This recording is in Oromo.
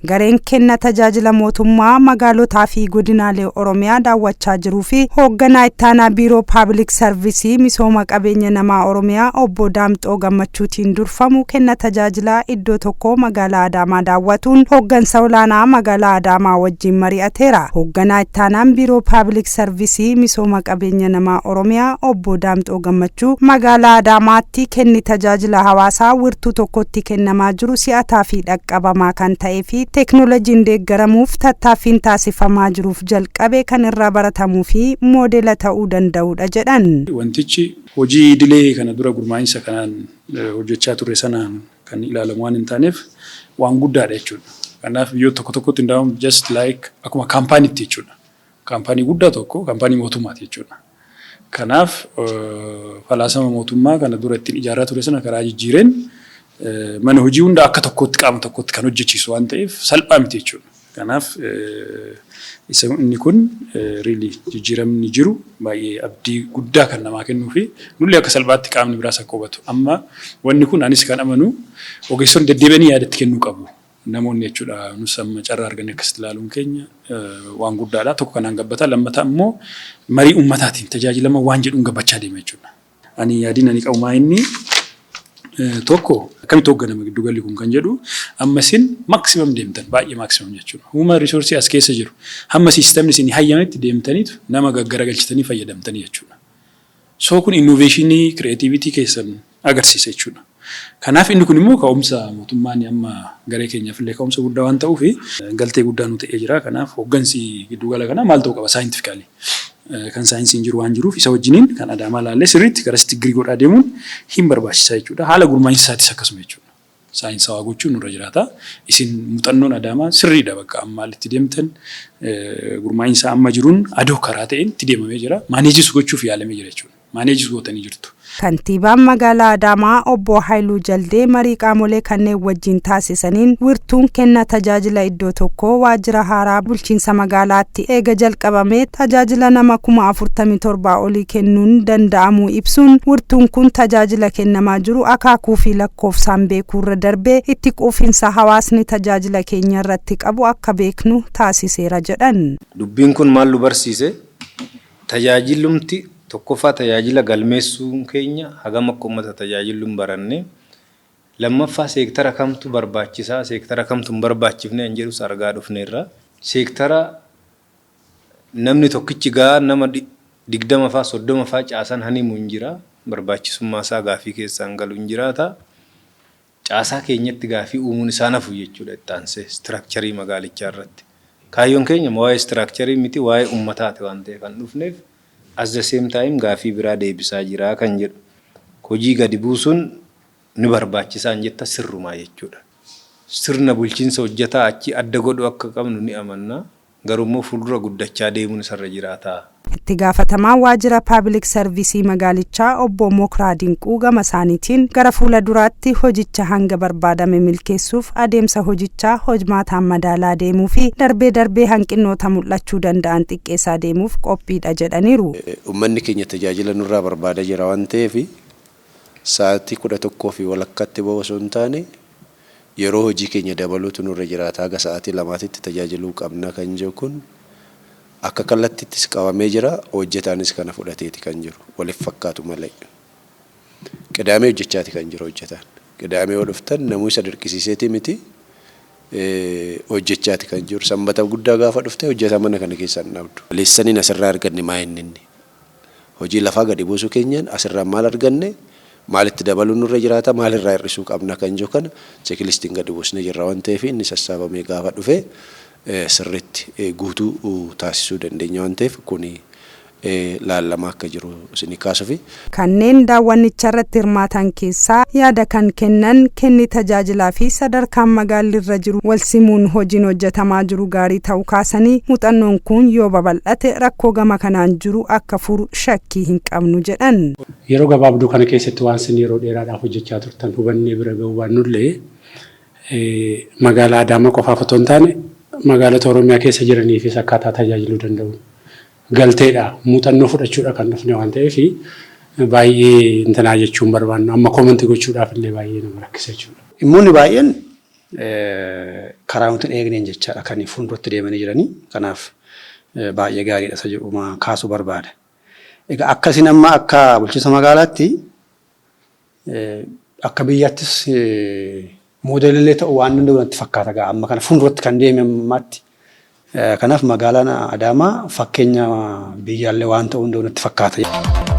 Gareen kenna tajaajila mootummaa magaalotaa fi godinaalee Oromiyaa daawwachaa jiruu fi hoogganaa ittaanaa Biiroo Paabilik Sarvisii Misooma Qabeenya Namaa Oromiyaa Obbo Daamxoo Gammachuutiin durfamu kenna tajaajilaa iddoo tokko magaalaa Adaamaa daawwatuun hooggansa olaanaa magaalaa Adaamaa wajjin mari'ateera. Hoogganaa ittaanaan Biiroo Paabilik Sarvisii Misooma Qabeenya Namaa Oromiyaa Obbo Daamxoo Gammachuu magaalaa Adaamaatti kenni tajaajila hawaasaa wirtuu tokkotti kennamaa jiru si'ataa fi dhaqqabamaa kan ta'ee fi teeknooloojiin deeggaramuuf tattaaffiin taasifamaa jiruuf jalqabe kan irraa baratamuu fi moodela ta'uu danda'udha jedhan. Wantichi hojii idilee kana dura gurmaa'insa kanaan hojjechaa turre sanaan kan ilaalamu waan hin taaneef waan guddaadha jechuudha. Kanaaf biyyoota tokko tokkotti hundaa'uun just like akkuma kaampaaniitti jechuudha. Kaampaanii guddaa tokko, kaampaanii mootummaati jechuudha. Kanaaf falaasama mootummaa kana dura ittiin ijaaraa ture sana karaa jijjiireen mana hojii hunda akka tokkootti, qaama tokkotti kan hojjechiisu waan ta'eef salphaa miti jechuudha. Kanaaf isa inni kun really jijjiiramni jiru baay'ee abdii guddaa kan namaa kennuu fi nullee akka salphaatti qaamni biraas akka hubatu. Amma wanni kun anis kan amanu ogeessonni deddeebi'anii yaadatti kennuu qabu. Namoonni jechuudha, nus amma carraa argannee akkasitti ilaaluun keenya waan guddaadha. Tokko kanaan gabbataa, lammataa immoo marii uummataatiin tajaajilama waan jedhuun gabbachaa deema jechuudha. Ani yaadiin ani qabu maa inni tokko akkamitti hoogganama giddugalli kun kan jedhu, amma isin maximum deemtan, baay'ee maximum jechuudha. Human resource as keessa jiru hamma siistemni isin hayyametti deemtaniitu nama gaggaragalchitanii fayyadamtanii jechuudha. So kun innovation, creativity keessan agarsiisa jechuudha. Kanaaf inni kun immoo ka'umsa mootummaan amma garee keenyaaf illee ka'umsa guddaa waan ta'uuf galtee guddaa nu ta'ee jira. Kanaaf hooggansi giddugala kanaa maal ta'uu qaba scientifically? Kan saayinsiin jiru waan jiruuf isa wajjiniin kan Adaamaa ilaallee sirriitti garasitti girii godhaa deemuun hin barbaachisaa jechuudha. Haala gurmaa'insa isaatis akkasuma jechuudha. Saayinsawaa gochuun nurra jiraata. Isin muuxannoon Adaamaa sirriidha, bakka amma itti deemtan gurmaa'insa amma jiruun adoo karaa ta'een itti deemamee jira. Manage is gochuuf yaalamee jira jechuudha. Manage is gootanii jirtu. Kantiibaan magaalaa Adaamaa Obbo Haayiluu Jaldee marii qaamolee kanneen wajjin taasisaniin wirtuun kenna tajaajila iddoo tokkoo waajjira haaraa bulchiinsa magaalaatti eega jalqabamee tajaajila nama 47,000 olii kennuun danda'amuu ibsuun, wirtuun kun tajaajila kennamaa jiru akaakuu fi lakkoofsaan beekuurra darbee itti quufinsa hawaasni tajaajila keenya irratti qabu akka beeknu taasiseera jedhan. Dubbiin kun maal nu barsiise? Tajaajilumti tokkoffaa tajaajila galmeessuun keenya hagam akka uummata tajaajiluun baranne. Lammaffaa, seektara kamtu barbaachisaa, seektara kamtu hin barbaachifne kan jedhus argaa dhufneerra. Seektara namni tokkichi gaa nama 20 faa 30 faa caasan hanimu hin jira. Barbaachisummaa isaa gaafii keessaan galu hin jiraata. Caasaa keenyatti gaafii uumuun isaan hafu jechuudha itti aansee structure magaalichaa irratti. Kaayyoon keenya waa'ee structure miti, waa'ee uummataati waan ta'eef kan dhufneef at the same time gaafii biraa deebisaa jira kan jedhu. Hojii gadi buusuun ni barbaachisaan jetta sirrumaa jechuudha. Sirna bulchiinsa hojjetaa achi adda godhu akka qabnu ni amanna. Garuu immoo fuuldura guddachaa deemuun isarra jiraata. Itti gaafatamaa waajjira paabilik sarvisii magaalichaa Obbo Mokraa Dinquu gama isaaniitiin gara fuula duraatti hojicha hanga barbaadame milkeessuuf adeemsa hojichaa hojmaataan madaalaa deemuu fi darbee darbee hanqinoota mul'achuu danda'an xiqqeessaa deemuuf qophiidha jedhaniiru. Uummanni keenya tajaajila nurraa barbaadaa jira waan ta'eef sa'aatii 11:30tti bahu osoo hin taane yeroo hojii keenya dabaluutu nurra jiraata, haga sa'aatii 2titti tajaajiluu qabna kan jiru kun akka kallattiittis qabamee jira. Hojjetaanis kana fudhateeti kan jiru, waliif fakkaatu malee. Qidaamee hojjechaati kan jiru hojjetaan. Qidaamee yoo dhuftan namuu isa dirqisiiseeti miti, hojjechaati kan jiru. Sanbata guddaa gaafa dhufte hojjetaa mana kana keessaa hin dhabdu. Lessoniin asirraa arganne maa inni inni? Hojii lafaa gadi buusuu keenyaan asirraa maal arganne? Maalitti dabaluun nurra jiraata? Maalirraa hir'isuu qabna kan jiru kana checklistiin gadi buusnee jirra waan ta'eef inni sassaabamee gaafa dhufe sirriitti guutuu taasisuu dandeenya waan ta'eef kuni laallamaa akka jiru isinii kaasufi. Kanneen daawwannicha irratti hirmaatan keessaa yaada kan kennan, kenni tajaajilaa fi sadarkaan magaalli irra jiru wal simuun hojiin hojjetamaa jiru gaarii ta'uu kaasanii, muuxannoon kun yoo babal'ate rakkoo gama kanaan jiru akka furu shakkii hin qabnu jedhan. Yeroo gabaabduu kana keessatti waan isin yeroo dheeraadhaaf hojjechaa turtan hubannee bira ga'uu baannullee, magaalaa Adaamaa qofaaf otoo hin taane magaalota Oromiyaa keessa jiraniifis akkaataa tajaajiluu danda'u galteedha. Muuxannoo fudhachuudha kan dhufne waan ta'eef baay'ee intanaa jechuun barbaannu amma comment gochuudhaaf illee baay'ee nama rakkisa jechuudha. Dhimmoonni baay'een Karaa nuti hin eegneen jechaadha kan fuulduratti deemanii jiranii. Kanaaf baay'ee gaariidha isa jedhu kaasuu barbaada. Egaa akkasiin amma akka bulchiinsa magaalaatti akka biyyaattis moodeelillee ta'uu waan danda'u natti fakkaata gaa amma kana fuulduratti kan deeme ammaatti. Kanaaf magaalaan Adaamaa fakkeenya biyyaallee waan ta'uu danda'u natti fakkaata.